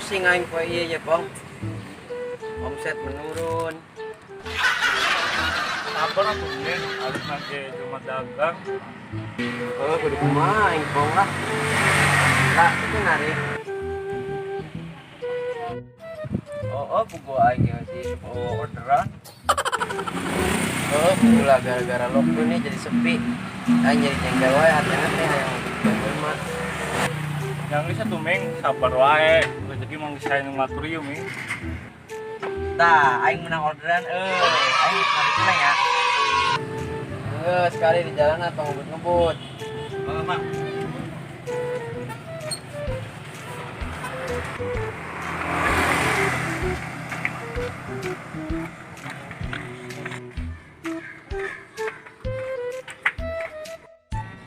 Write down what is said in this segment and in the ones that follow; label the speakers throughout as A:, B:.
A: Pusing aing poe ieu ya, Pong. Omset menurun.
B: Sabar atuh, Min. Alus nage cuma dagang.
A: Oh, kudu kumaha aing, Pong lah. Lah, itu narik.
C: Oh, pugu aing ge sih oh orderan.
A: Oh, pula gara-gara lockdown nih jadi sepi. Aing jadi jengkel wae hatena teh hayang jelema.
B: Yang bisa tuh, Ming, sabar wae. Rezeki mah geus aya nu ngatur ieu, Ming.
C: Tah, aing menang orderan euy. Aing narik heula ya.
A: Geus sekali di jalan atau ngebut-ngebut.
C: Oh, Mang.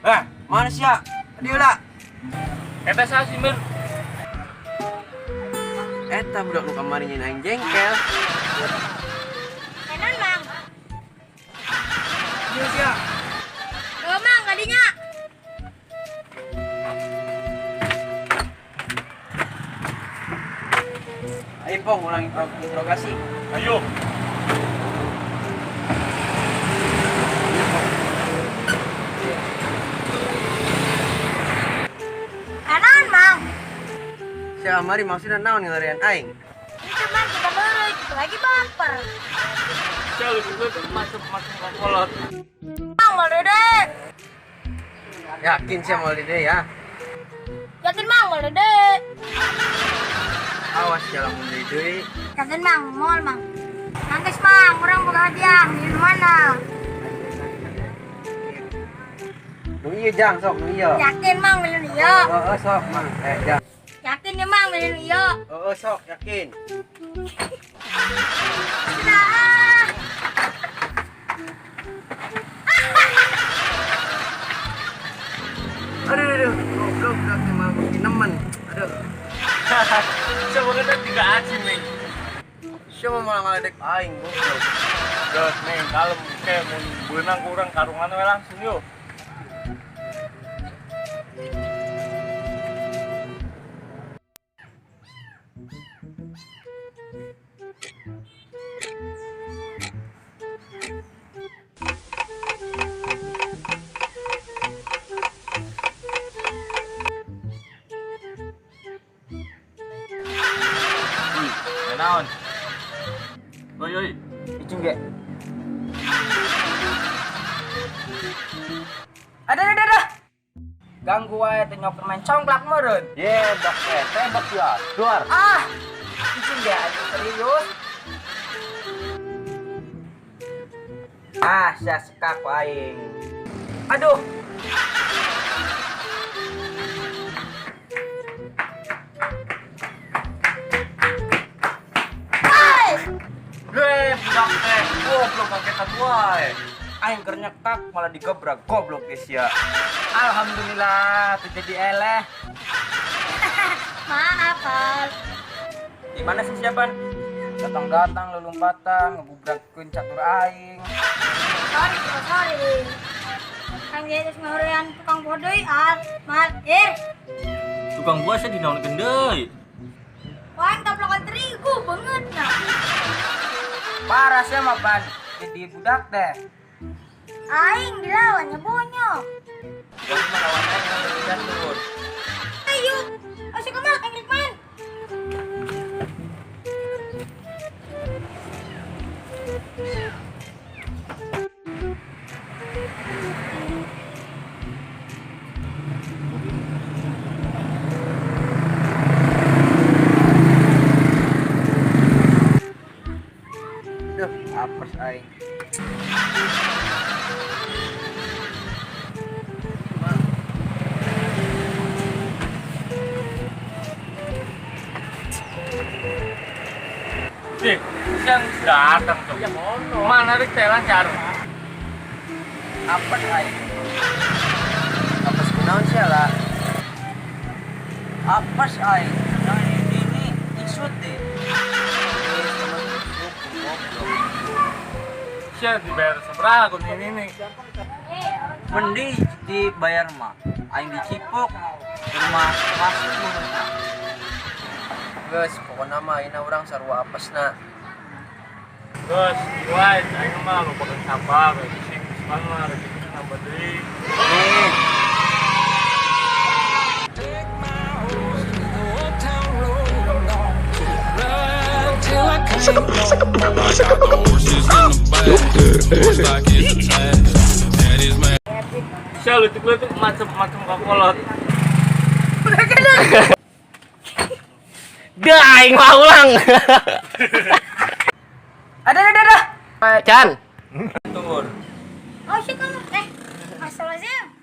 A: Eh, mana sih ya? Dia lah.
B: Eta saha sih, Mir?
A: Eta budak nu kamari nyeun aing jengkel.
D: Kenan, Mang.
A: Ieu sia.
D: Tuh, Mang, kadinya.
A: Ayo, Pong, ulang interogasi.
B: Ayo.
D: Kenan, Mang.
A: Si Amari maksudnya naon ngarian aing?
D: Itu, Mang, kita baru, kita lagi baper.
B: Sia lu juga tuh masuk-masuk ke kolot.
D: Mang, mau dede.
A: Yakin sih mau dede ya.
D: Yakin, Mang, mau dede.
A: Awas jalan mun deui.
D: Yakin, Mang, moal, Mang. Nangis, Mang, orang boga hadiah. Di mana?
A: Nu ieu jang sok nu ieu.
D: Yakin, Mang, beli nu ieu.
A: Heeh sok, Mang. Jang.
D: Yakin ya, Mang, beli nu ieu.
A: Heeh sok, yakin.
D: Sudah. Ah.
A: Aduh, aduh, goblok budak teh mah makin nemen. Aduh.
B: Sia banget tiga aci, Ming.
A: Sia mah malah ngaledek aing goblok.
B: Geus, Ming, kalem ke mun beunang kurang karungan we langsung yuk. Wih, naon? Oi, oi,
C: Icung ge. Ada. Ganggu wae teh nyoker main congklak meureun.
A: Ye, bak teh, tembak ya. Keluar.
C: Ah, icung ge anjing serius. Ah, sia sekak aing. Aduh.
B: Gue budak teh, goblok kagetan wae.
C: Aing keur nyekak malah digebrak goblok geus ya. Alhamdulillah teu jadi eleh.
D: Maaf, Al.
C: Di mana sih siapan? Datang-datang lelumpatan ngegubrakeun catur aing.
D: Sorry, bro, sorry. Kang Yesus ngahorean tukang buah deui, Al. Mal, ir.
B: Tukang buah saya dinaonkeun deui.
D: Wah, aing taplokan terigu banget nah.
C: Parah sia mah pan. Jadi budak teh.
D: Aing dilawannya bonyok.
C: Gua mah lawan aing dan turun.
D: Ayo, ayo kemal, aing rek main.
C: Duh, apes aing.
B: Sih, siang datang tuh.
A: Ya mono.
B: Mana rek teh lancar.
C: Apes aing.
A: Apes kunaon sia lah.
C: Apes aing. Nah, ini isut deh.
B: Sia dibayar sabaraha kun ini nih.
C: Mending dibayar mah. Aing dicipok rumah masuk meureun.
A: Geus, pokona mah ayeuna urang sarua apesna.
B: Geus, wae aing mah lupakeun sabar, sing mah rezeki nambah deui.
A: Amin.
B: Sia leutik-leutik macem-macem kokolot.
A: Dah aing mah ulang.
C: Ada ada.
A: Chan.
C: Tur.
D: Oh, syukur. Eh, astagfirullahaladzim.